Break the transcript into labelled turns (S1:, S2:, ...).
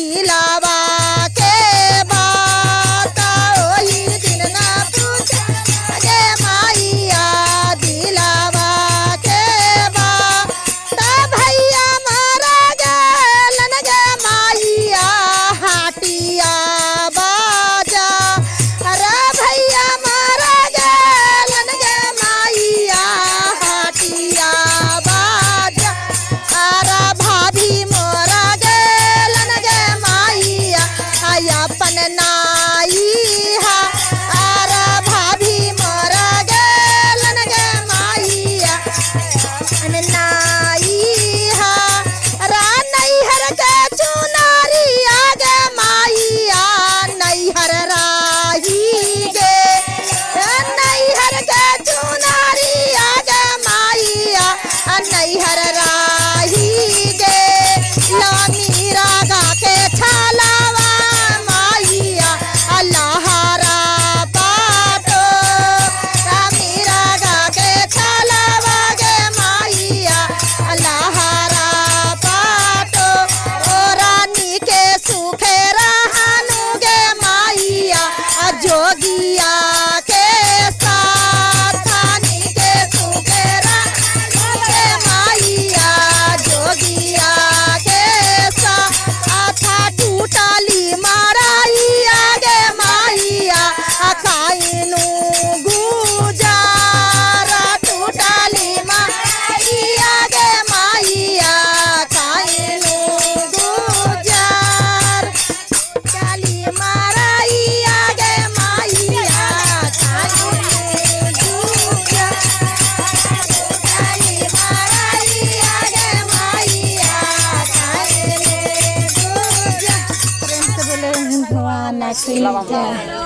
S1: दिलावा के बात ओही दिन ना पूछा गे माइया दिलावा के बात। भैया मारा गेलन गे माइया हाटिया बाजा। अरे भैया मारा गेलन गे माइया हाटिया बाजा। अरे भाभी मोरा गेलन गे माइया अपन नाई हा। अरे भाभी मोरा गेलन गे माइया नाई हा। रा नैहर के चुनारिया गे माइया नैहर राही गे। नैहर के चुनारिया गे माइया नैहर राही गे। ला मीरा गा के छालावा माइया अल्लाहरा पाटो। रा मीरा गा के छालावा गे माइया अल्लाहरा पाटो। ओ रानी के सुखे रहनु गे माइया जोगिया के साथ। रानी के सुखे रहनु गे माइया जोगिया के साथ। आथा टूटली माराइया गे माइया काइनु गुजारा। टूटली माराइया गे माइया काइनु गुजार। टूटली माराइया गे माइया काइनु गुजार। टूटली माराइया गे माइया काइनु गुजार। प्रेम से बोले भगवान की जय।